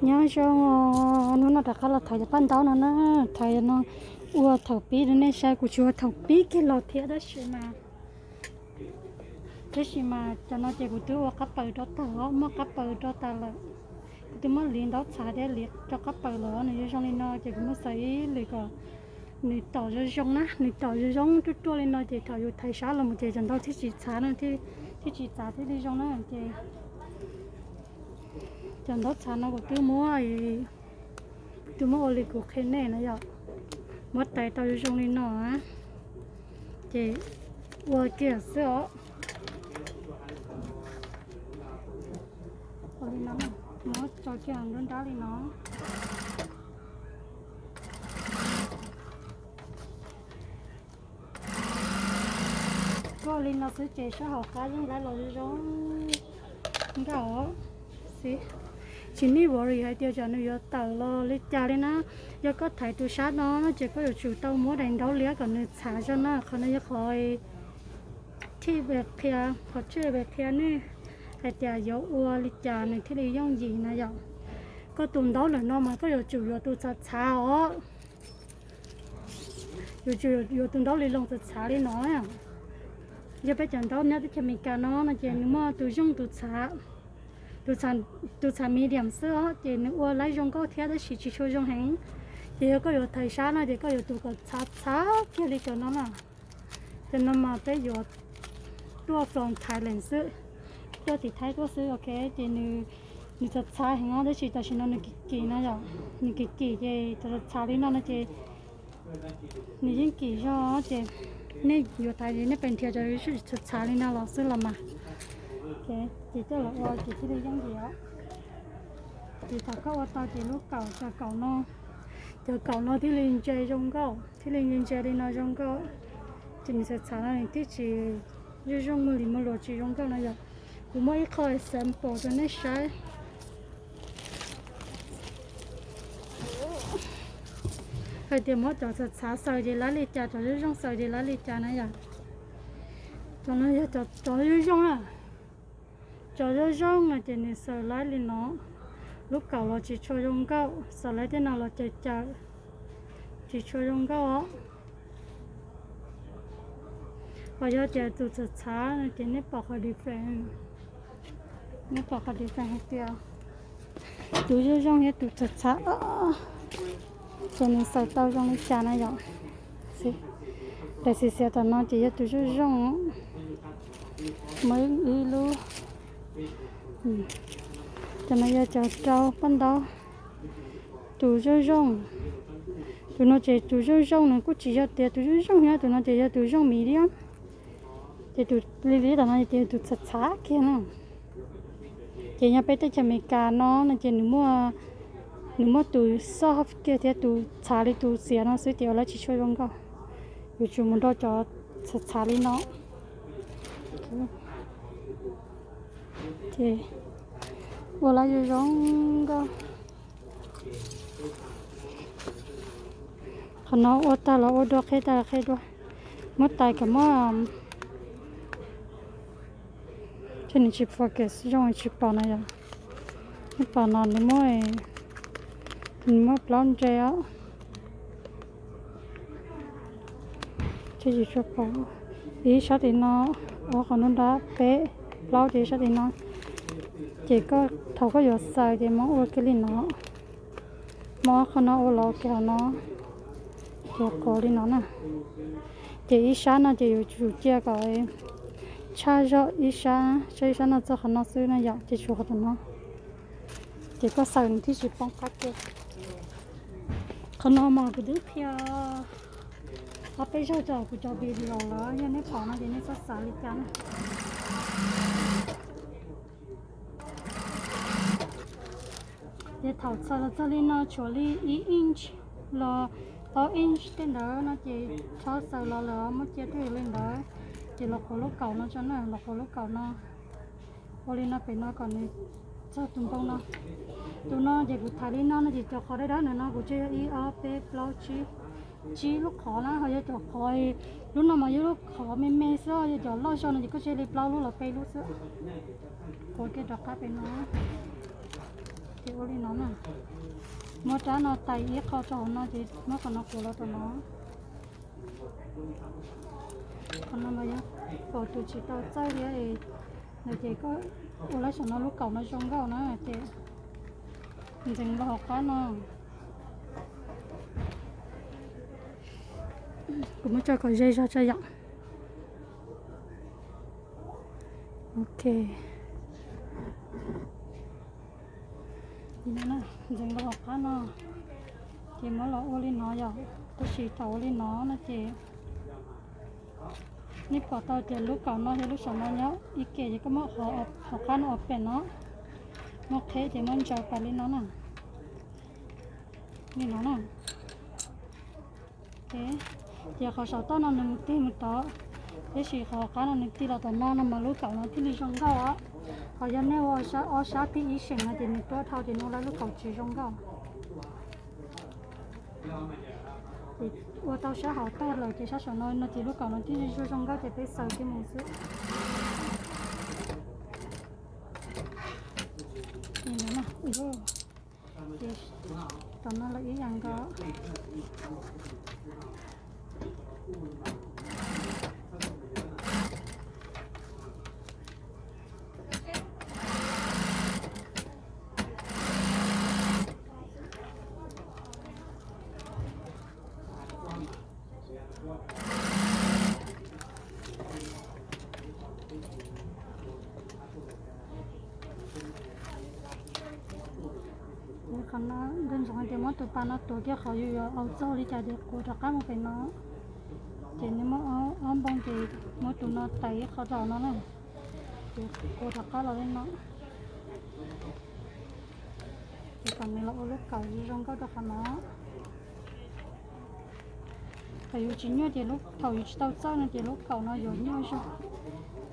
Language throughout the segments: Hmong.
Nyob zoo, hnub no rov qab los thaiv cov paj ntaub no na, thaiv no ua thaum pib rau nej saib, kuv tsis ua thaum pib kiag los thiab tab sis mas, tab sis mas cov no ces kuv twb ua qab paws rau tag os, muab qab paws rau tag lawm. Kuv twb muab liv ntaub txhav thiab liv rau qab paws lawm, nws yuav zoo li no ces kuv muab xaws ib lwm kom nws tom zoo zoo na, nws tom zoo zoo ruaj ruaj li no ces thaum yus thaiv sab los mus ces cov ntaub thiaj tsis txhav no, thiaj tsis txav thiaj li zoo na ces cov ntaub txhav no kuv twb muab, twb muab ua li kuv qhia nej na yom, muab tais tau zoo zoo li no ces ua kiag xwb os. Ua li no, muab tso kiag nruab nrab li no. Koj li no xwb ces sab hauv qab yeej laib los zoo zoo nkauj xwb. Tsis need worry hais tias tsam nws yuav tawm los li cas li na. Yog koj thaiv tus sab no no ces koj yuav tsum tau muab daim ntaub liab kom nws txhav zog na. Qhov no yog qhov tip qhia, qhov tip qhia nej hais tias yuav ua li cas nws thiaj li yooj yim na yom. Koj tus ntaub ntawm no mas koj yuav tsum yuav tus txhav txhav os. Yuav tsum yuav tus ntaub li loo txhav txhav li no. Yog peb cov ntaub nyob teb chaws Amelikas no no ces nws muaj tus zoo tus txhav, tus txhav medium xwb os ces nws ua laib zoo nkauj thiab tab sis tsis tshua zoo heev. Ces yog koj yuav thaiv sab no ces koj yuav tus kom txhav txhav kiag li cov no na. Cov no mas peb yuav tuaj from Thailand xwb, tuaj tim Thaib tuaj xwb, ok. Ces nws txhav txhav heev os tab sis tam sim no nws kim kim no yom, nws kim kim ces txhav txhav li no no ces nws yeej kim zog ces nej yuav thaiv nej pes nrhiav cov txhav txhav li no los xwb los mas, ces coj los ua ces thiaj li yooj yim os. Ces thaum koj ua tau ces lub kaum, cov kaum no, cov kaum no thiaj li ntse zoo nkauj, thiaj li ntse ntse li no zoo nkauj. Ces nws txhav txhav no nws thiaj tsis zoo zoo, muaj li muaj luas tsis zoo nkauj no yom. Kuv muab ib qho example rau nej saib hais tias muab cov txhav txhav xaws ces laib li cas, cov zoo zoo xaws ces laib li cas na yom. Cov no yog cov zoo zoo na. Cov zoo zoo no ces nws xaws laib li no, lub kaum los tsis tshua zoo nkauj, xaws laib tej no los caws caws, tsis tshua zoo nkauj os. Ho yog tias tus txhav txhav no ces nej pom qhov different, nej pom qhov different hais tias tus zoo zoo thiab tus txhav txhav ces nws xaws tau zoo li cas na yom. Daim xiav xiav tom no ces yog tus zoo zoo, muaj ib lub, cov no yog cov rau paj ntaub, tus zoo zoo. Tus no ces tus zoo zoo nws kuj tsis yog tias tus zoo zoo thiab, tus no ces yog tus zoo medium. Ces tus li li tom no ces tus txhav txhav kiag na. Ces nyob peb teb chaws Amelikas no no ces nws muaj, nws muaj tus soft kiag thiab tus txhav li tus xiav no xwb ces ua laib tsis tshua zoo nkauj. Yuav tsum mus nrau cov txhav txhav li no ces ua laib zoo zoo nkauj. Qhov no ua tag los ua dua, qhib tag los qhib dua. Muab tais kom muab, thiab nws tsis focus zoo tsis pom no yom. Nws pom no nws muab, nws muab plaub ntse os. Thiab tsis tshua pom. Ib sab tim no, ob qhov no nrab peb plaub ces sab tim no. Ces koj thaum koj yuav xaws ces muab ua kiag li no, muab ob qhov no ua los kiag hauv no, ces qhuav li no na. Ces ib sab no ces yuav tsum cia kom tshaj zog ib sab, tshaj ib sab no txog qhov no xwb na yom, ces tshuav qhov tom no. Ces koj xaws nws thiaj tsis poob qab kiag. Qhov no mas kuv twb qhia ob peb zaug rau kuv cov video lawm, yog nej pom no ces nej txhob xav li cas na. Ces thaum xaws los txog li no tshuav li ib inch los ob inch tej ntawd no ces rov xaws los lawm muab cia twj ywm li ntawd. Ces los qhuav lub kaum no tso na, los qhuav lub kaum no. Ua li no pem no kom nws txog tus npoo no. Tus no ces kuv thaiv li no no ces cov qhov dawb dawb ntawm no kuv tso yog ib ob peb plaub tsib, tsib lub qhov na, ho yog cov qhov, lub no mas yog lub qhov me me xwb, yog cov loj zog no ces koj tso li plaub lub los peb lub xwb. Qhuav kiag rov qab pem no. Ces ua li no na, muab rab no tais ib qho rau hauv no ces muab qhov no quav los rau no. Qhov no mas yog pom tus tsis tau txawj thiab es, no ces koj ua lawm saum no lub kaum no zoo nkauj na ces ntxeev los hauv qab no. Kuv muab tso kom ze zog tso yom. Ok. Ntxeev los hauv qab no ces muab los ua li no yom. Tab sis thaum ua li no no ces nej pom tau tias lub kaum no thiab lub saum no nyob ib ke ces koj muab hauv qab no open no, muab qheb ces muab ntsaws pas li no na. Li no na. Ces qhov saum toj no nws mus tig mus tod, tiam sis qhov hauv qab no nws tig los tom no no mas lub kaum no thiaj li zoo nkauj os. Ho yog nej ua ob sab tib ib seem no ces nws tuab dhau ces nws ua lawm lub kaum tsis zoo nkauj. Ces ua tau sab hauv tag lawm ces sab saum no no ces lub kaum no thiaj li zoo zoo nkauj ces peb xaws kiag mus xwb. Ces tom no los ib yam nkaus. Qhov no nco ntsoov hais tias muab tus pas no tuav kiag qhov yus yuav aus txog li cas ces quav rov qab mus pem no. Ces nws muab ob npoo ces muab tus no tais ib qho rau no na, ces quav rov qab los li no. Ces kom nws los ua lub kaum zoo nkauj rau qhov no. Thaum yus tsis nyuaj ces, thaum yus tsis tau txawj no ces lub kaum no yuav nyuaj zog.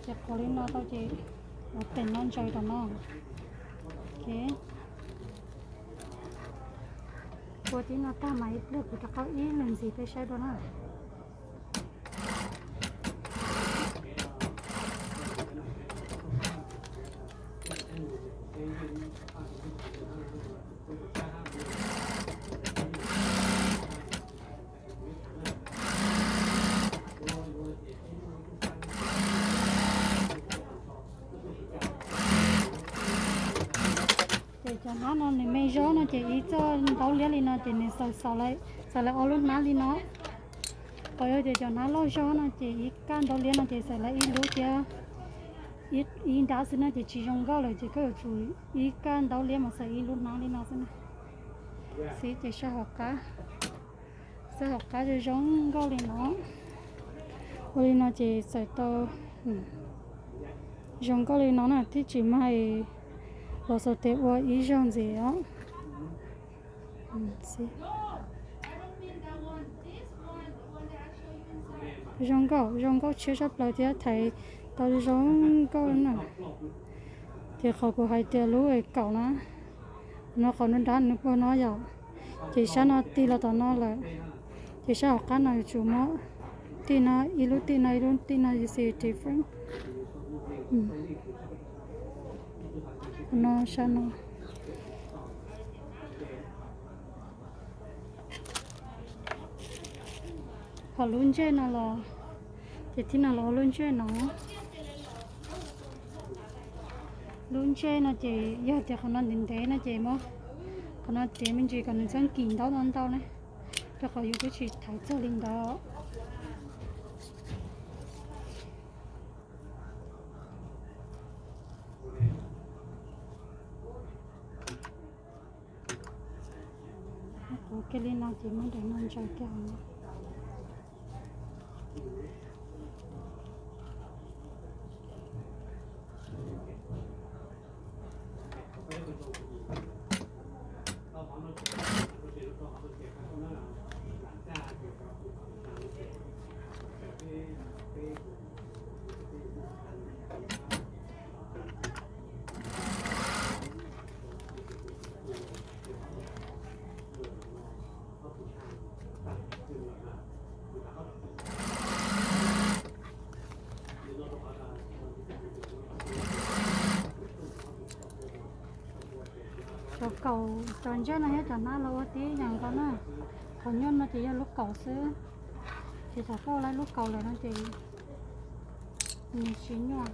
Ces quav li no tau ces ua teem no ntsaws rau no. Ok. Ua tib no tag mas ib pliag kuv rov qab ib leeg ntxiv peb saib dua na. Ces cov hnab no nws me zog no ces ib txoj ntaub liab li no ces nws xaws, xaws lawv ob lub hnab li no. Qhov yog tias cov hnab loj zog no ces ib kaj ntaub liab no ces xaws lawv ib lub thiab ib nrab xwb no ces tsis zoo nkauj lawm ces koj yuav tsum ib kaj ntaub liab mas xaws ib lub hnab li no xwb na. Xib ces sab hauv qab, sab hauv qab zoo zoo nkauj li no. Ua li no ces xaws tau zoo nkauj li no na, thiaj tsis mag los xaus tes ua ib zaug ntxiv os. Zoo nkauj, zoo nkauj tshiab tshaj plaws thiab thaiv tau zoo nkauj na. Ces qhov kuv hais tias lub kaum na, no qhov nruab nrab nws puag no yom, ces sab no tig los tom no lawm, ces sab hauv qab no yuav tsum muab tij no ib lub, tij no ib lub, tij no, you see different. No sab no. Ho lub ntsej no los, ces tib no los ua lub ntsej no. Lub ntsej no ces yog tias qhov no ntev ntev no ces muab qhov no tiav me ntsis kom nws txhob kim ntaub ntau ntau na, rau qhov yus twb tsis thaiv txog li ntawd. Ua kiag li no ces muab daim no ntsaws kiag. Kaum cov ntsej no thiab cov hnab los ua tib yam nkaus na. Qhov nyuaj no ces yog lub kaum xwb, ces thaum koj ua lub kaum lawm no ces nws tsis nyuaj.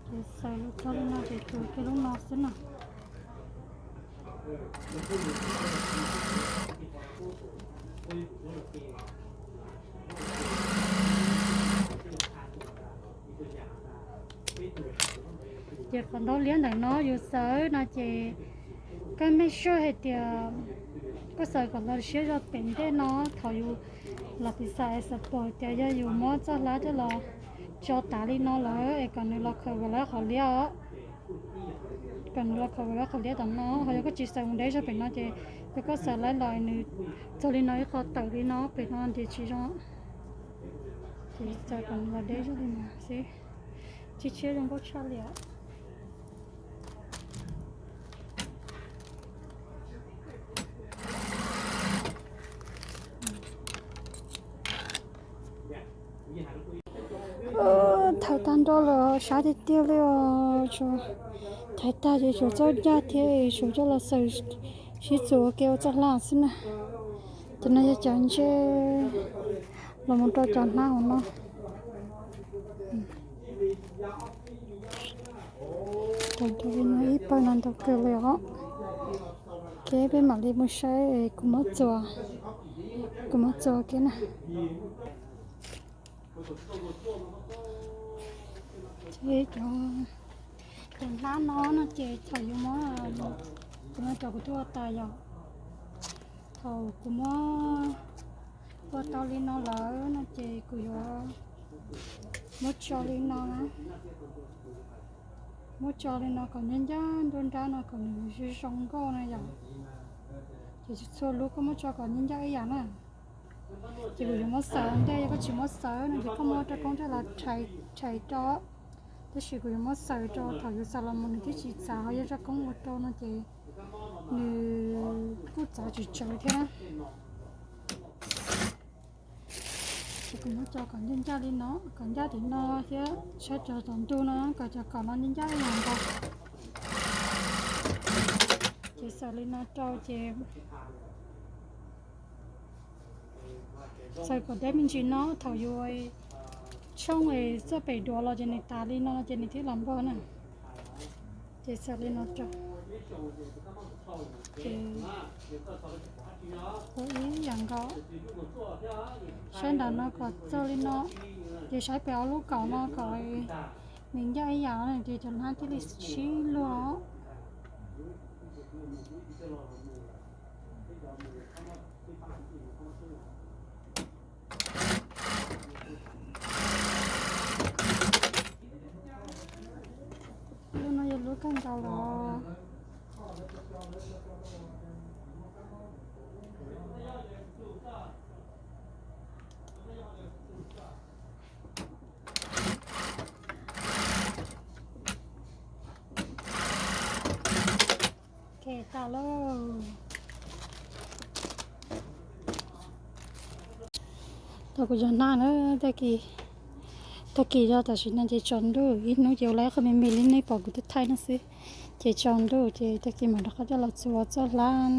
Ces xaws txog li no ces tsuas kiag lub no xwb na. Ces qhov ntaub liab ntawm no yus xaws no ces koj make sure hais tias koj xaws kom los siab zog pem ntej no. Thaum yus los pis xav es suppose tias yog yus muab txoj hlab coj los tso tav li no lawm es kom nws los cover lawm qhov liab os. Kom nws los cover lawm qhov liab tom no, ho yog koj tsis xaws mus deb zog pem no ces yog koj xaws lawm los nws txog li no ib qho tawm li no pem no ces tsis zoo. Ces xaws kom nws los deb zog li no xwb. Tsis tshiab zoo nkauj tshaj li os. Thawb tag nrho lawm, sab tiag tiag li os. Thawb tag ces tshuav txoj ncaj thiab, tshuav coj los xaws sib txuas ua ke ua txoj hlab xwb na. Cov no yog cov ntsej los mus rau cov hnab hauv no. Tau li no ib pawg no ntau kawg li os. Ces peb mam li mus saib kuv muab txuas, kuv muab txuas kiag na. Ces cov, cov hnab no no ces thaum yuav muab, kuv no cov kuv tuaj ua tas yom. Thaum kuv muab ua tau li no lawm no ces kuv yuav muab tso li no na. Muab tso li no kom ncaj ncaj nruab nrab no kom nws zoo zoo nkauj na yom. Ces txhua lub koj muab tso kom ncaj ncaj ib yam na. Ces kuv yuav muab xaws ua ntej, yog koj tsis muab xaws no ces koj muab rau koob thiaj los rhais rau. Tab sis kuv yuav muab xaws rau thaum yuav xaws los mus nws thiaj tsis txav, ho yog rau koob ua rau no ces nws kuj txav tsis tsawv thiab na. Ces kuv muab tso kom ncaj ncaj li no, kom ncaj tim no thiab sab cov tom ntug no kom cov kaum no ncaj ncaj ib yam nkaus. Ces xaws li no rau ces xaws kom deb me ntsis no, thaum yuav tshooj txoj pem duav los ces nws tas li no ces nws thiaj los npog na. Ces xaws li no rau. Ces ua ib yam nkaus, sab nram no kom txaus li no, ces saib pem ob lub kaum no kom nws ncaj ib yam no ces cov hnab thiaj li sib luag. Lub no yog lub kawg nkaus los. Ok, tas lauj. Tau kuv cov hnab na, tag kis, tag kis yog tam sim no ces tsaus ntuj, ib hnub ces ua lawm qhov me me li nej pom kuv twb thaij no xwb. Ces tsaus ntuj ces tag kis mam rov qab coj los txuas txoj hlab,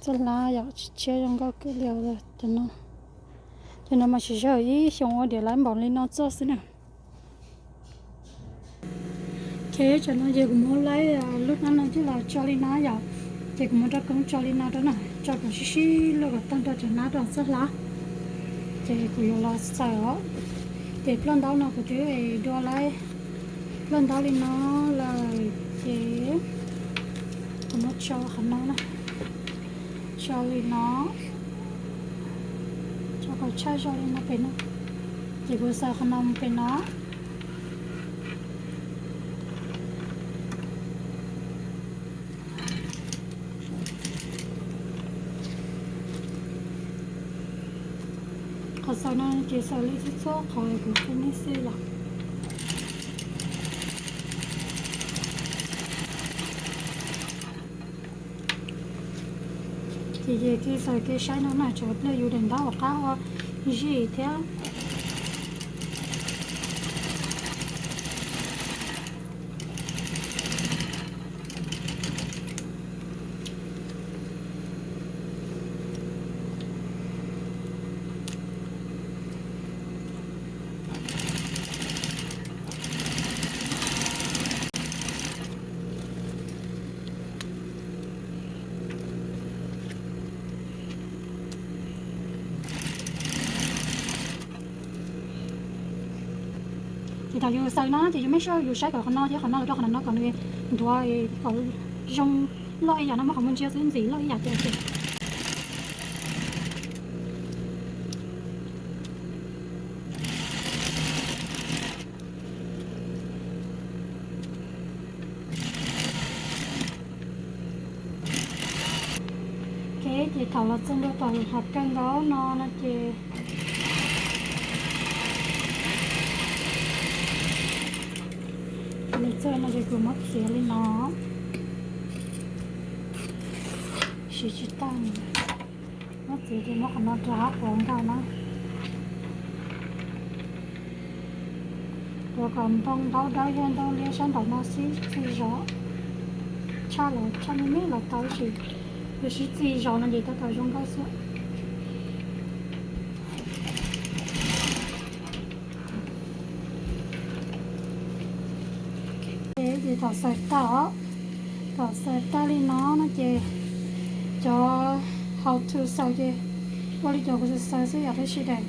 txoj hlab yom, tshiab zoo nkauj kawg li os. Cov no, cov no mas tsis zawm ib xyoos ua diav lawm npaum li no txoj xwb na. Ok, tam no ces kuv muab lub hnab no coj los tso li no yom, ces kuv muab rau koob tso li no rau na, tso kom sib sib luag kom tag nrho cov hnab rau txoj hlab. Ces kuv yuav los xaws os. Ces ploj ntaub no kuv twb dua lawm, ploj ntaub li no lawm ces kuv muab tso qhov no na, tso li no, tso kom tshaj zoo li no pem no. Ces kuv xaws qhov no mus pem no. Qhov xaws no ces xaws li txhua txhua qhov kuv qhia nej xwb yom. Ces yog kev xaws kev saib no na, tsam pliag yus daim ntaub uas qab ua zij thiab. Ces thaum yus xaws no ces yus make sure yus saib kom qhov no thiab qhov no los rau qhov no kom nws ntuav kom zoo loj ib yam no, muab qhov muag ntsia xwb ntxim loj ib yam tias. Ok, ces thaum los txog ntua tom lub qhov kawg nkaus no no ces lawv txog no ces kuv muab txiav li no, siv tsis tag. Muab txiav ces muab qhov no rau hauv qhov nkaus na. Rau kom ntoo ntaub dawb thiab ntaub liab sab nraum no sib txig zog. Tshaj los tshaj me me los tau, tab sis yus sib txig zog no ces tab tom zoo nkauj xwb. Ces thaum xaws tag, thaum xaws tag li no no ces cov how to xaws ces ua li cov kuv xaws xaws xwb yom, tab sis daim,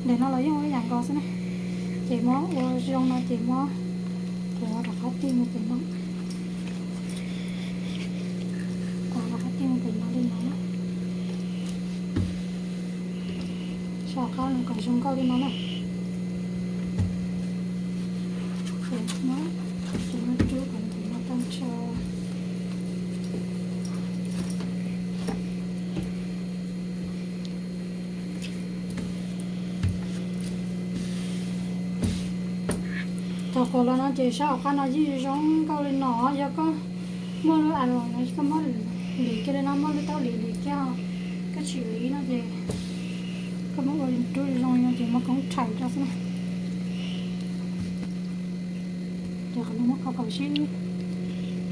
daim no los yeej ua ib yam nkaus xwb na. Ces muab ua zoo no ces muab kuav rov qab tij mus pem no. Kuav rov qab tij mus pem no li no na. Saum qab no kom zoo nkauj li no na. Ces muab cov no rub kom nws tag nrho. Thaum kuav los no ces sab hauv qab no yeej zoo nkauj li no. Yog koj muaj lub a los no koj muab lim kiag li no, muaj lub taub lim lim kiag, koj tsis lim no ces koj muab ua rub zoo li no ces muab koob rhais rau xwb na. Ces qhov no muab kho kom sib,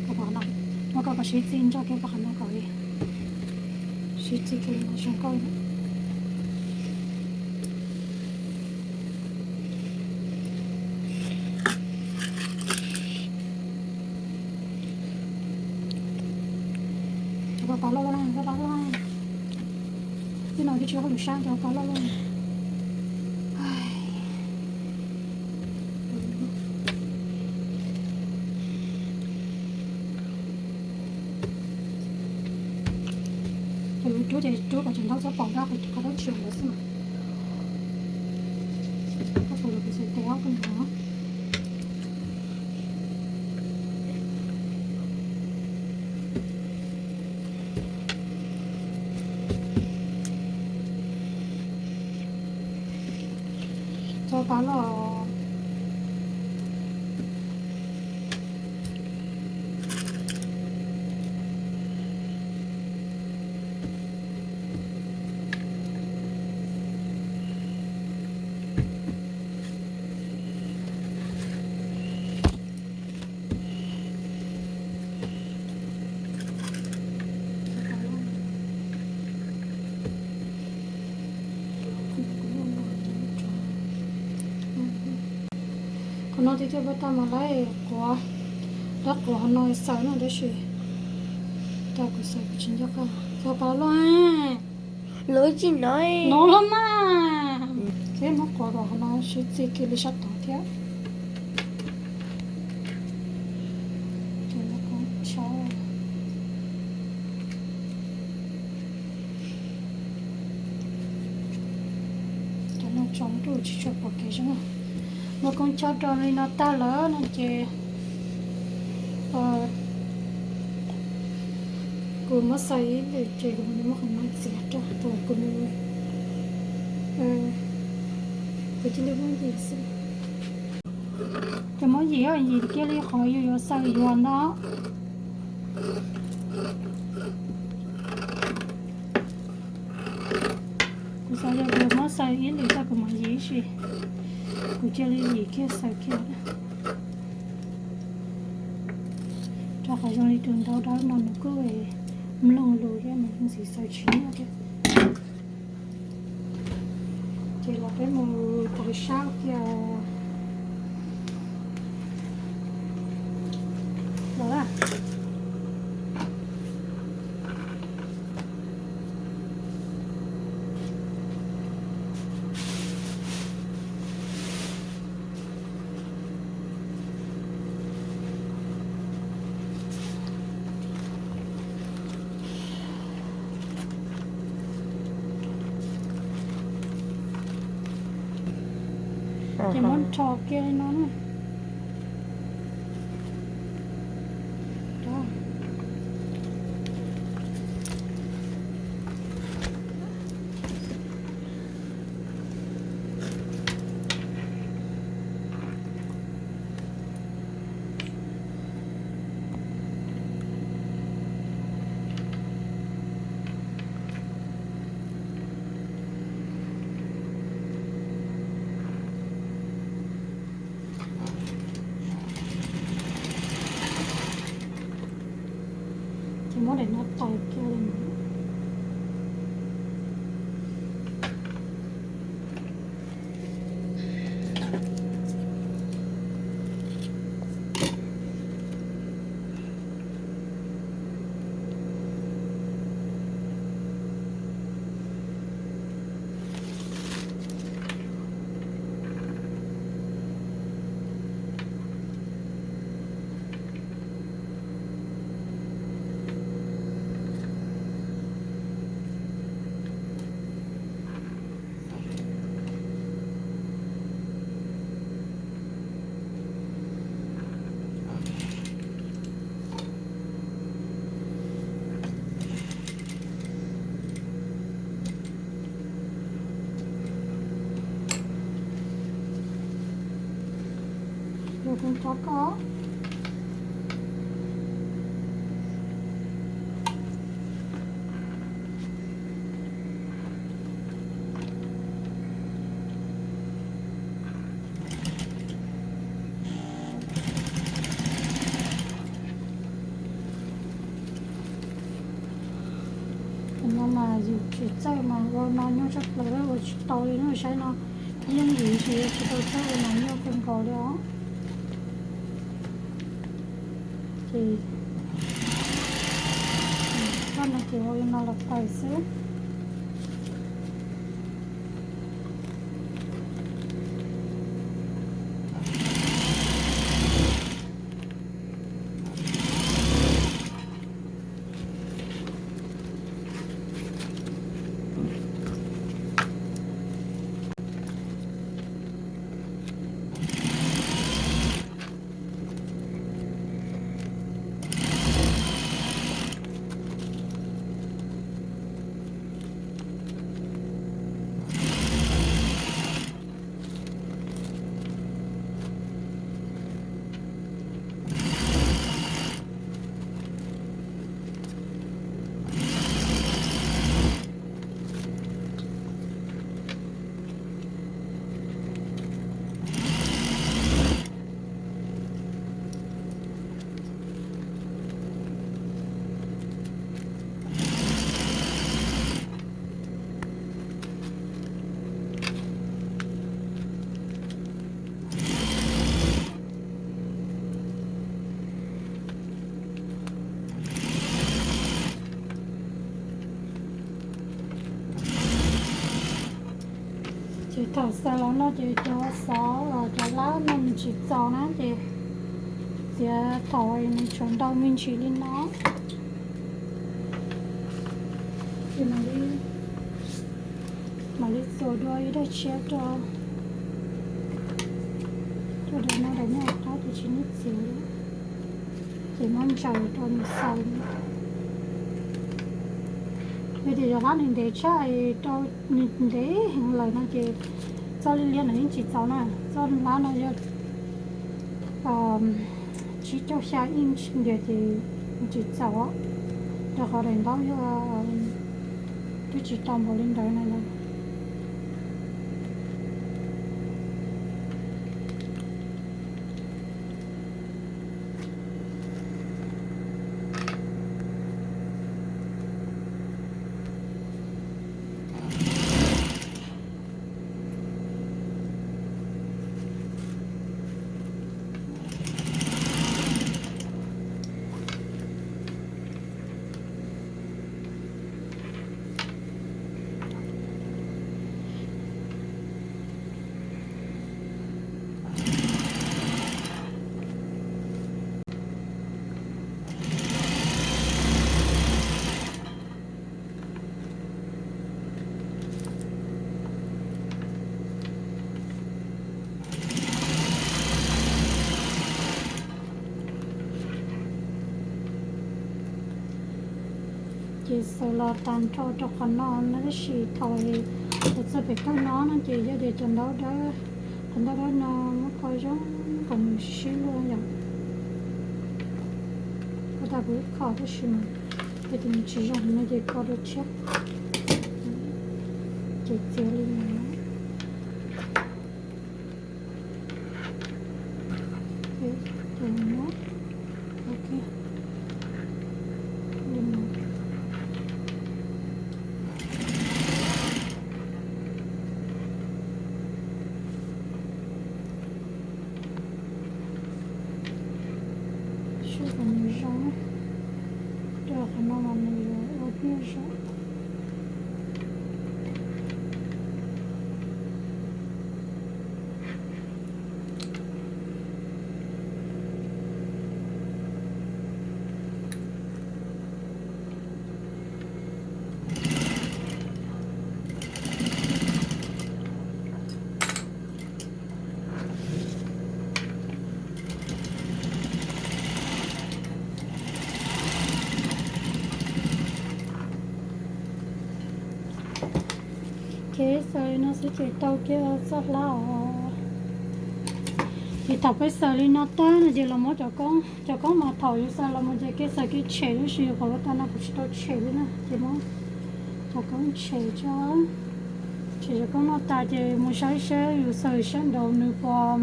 muab kho kom sib txig nrog kiag rau qhov no kom sib txig kiag li no zoo nkauj. Cov paj loj loj na, cov paj loj na. Tej no twb tsis hauj lwm sab, cov paj loj loj na. Ces yus rub ces rub kom tseem ntaub txhob pom dab qhov, qhov dab tsi ntawd xwb mas. Koj puas los kuv xav tes ob peb no. Txhob pab los. Qhov no tiag tiag pab tau mas lawv quav, lawv quav qhov no xaws no tab sis tau kuv xaws kuv tsis nco qab. Cov pab loj, lawv tsis no no los mas, thiab muab quav kom qhov no sib txig kiag li sab tod thiab. Ces no koob tshab. Cov no tso ntuj tsis tshua pom kev zoo. Ua koob chob rau li no tag lawm no ces kuv muab xaws ib lwm ces kuv mam li muab qhov no txiav rau thaum kuv, kuv cia li muab yim xwb. Ces muab yim, yim kiag li qhov yus yuav xaws yuav ntawd. Kuv xav tias kuv muab xaws ib lwm tag kuv mam yim ib si. Kuv cia li yim kiag xaws kiag. Rau qhov zoo li tus ntau dawb no nws kuj mloog lus thiab nws ntxim xaws tsis nyuaj thiab. Ces los peb mus tawm sab kiag los. Ces muab rho kiag li no na. Ces muab daim no tais kiag li no. Yuav koob chob koj. Qhov no mas yus tsis txawj mas ua no nyuaj tshaj plaws, ua tsis tau li no, saib no yeej yim tsis, tsis tau txawj ua no nyuaj kawg nkaus li os. Ces koj no ces ua li no los tawm xwb. Ces thaum xaws los no ces cov xov los cov lab no nws tsis txaus na, ces txiav thaum nws tshuav ntau me ntsis li no. Ces mam li txuas dua ib daim tshiab rau. Tsis nyob txiav li, ces muab ntsaws rau nws xaws. Yog tias yog qab nws ntev tshaj, rau nws ntev heev lawm no ces txoj liab liab no yeej tsis txaus na. Txoj hlab no yog tsib caug xya inch ntiag ces tsis txaus, rau qhov daim ntaub yog twb tsis tau npaum li ntawd na yom. Ces xaws los tag nrho rau qhov no no tab sis thaum uas txog pem kawg no no ces yog tias cov ntaub dawb, qhov ntaub dawb no muab kho zoo kom nws sib luag yom. Ua tau kuv ib qho tab sis mas yog tias nws tsis zoo no ces kho dua tshiab. Ces txiav li no. Saib kom nws zoo, rau qhov no mas nws yuav ua nyuaj zoo. Ces xaws li no xwb ces tau kiag txoj hlab os. Ces thaum peb xaws li no tag no ces los muab cov koob, cov koob mas thaum yus xaws los mus ces kev xaws kev tshem lub si, qhov ua tau no kuv tsis tau tshem li na ces muab cov koob tshem tso. Tshem cov koob no tas ces mus saib saib yus xaws sab nraud nws puas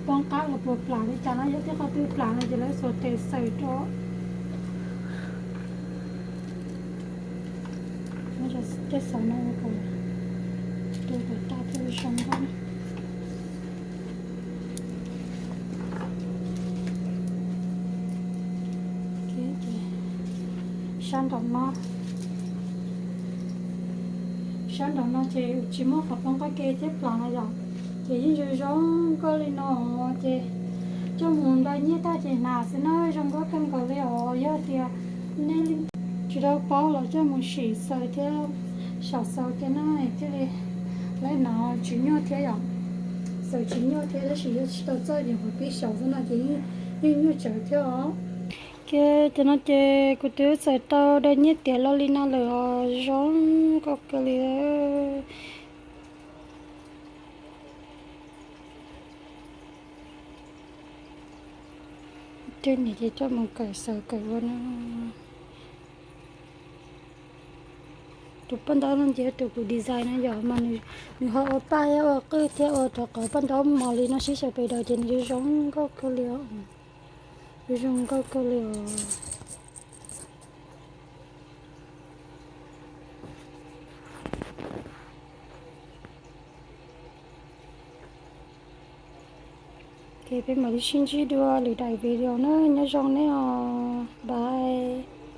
poob qab los puas plam li cas no, yog tej qhov twg plam no ces lawv xuas tes xaws rau. Tej xaws no kom, kom tau thiaj zoo nkauj. Sab nraum no, sab nraum no ces tsis muaj qhov poob qab ke thiab plam no yom, ces yeej zoo zoo nkauj li no. Ces coj mus ntaus nyiaj tag ces hnav xwb na, zoo nkauj kawg nkaus li os. Yog tias nej tsis tau paub los coj mus sim xaws thiab, xyaum xaws thiab na, thiaj li lawv hnav tsis nyuaj thiab yom. Xaws tsis nyuaj thiab tab sis yog tsis tau txoj yeem qhov pib xyaum xwb no ces yeej nyuaj tsawv thiab os. Ces cov no ces kuv twb xaws tau daim nyiaj tiav los li no lawm os, zoo nkauj kawg li. Tej niam ces coj mus kawm xaws kawm ua no. Tus paj ntaub no ces tus kuv design no yom, mas nws ho ua paj thiab ua qwj thiab ua rau qhov paj ntaub mos li no sib xyaw pes daws ces nws zoo zoo nkauj kawg li os. Zoo nkauj kawg li os. Ces peb mam li sib ntsib dua lwm daim video na, nyob zoo nej os, bye.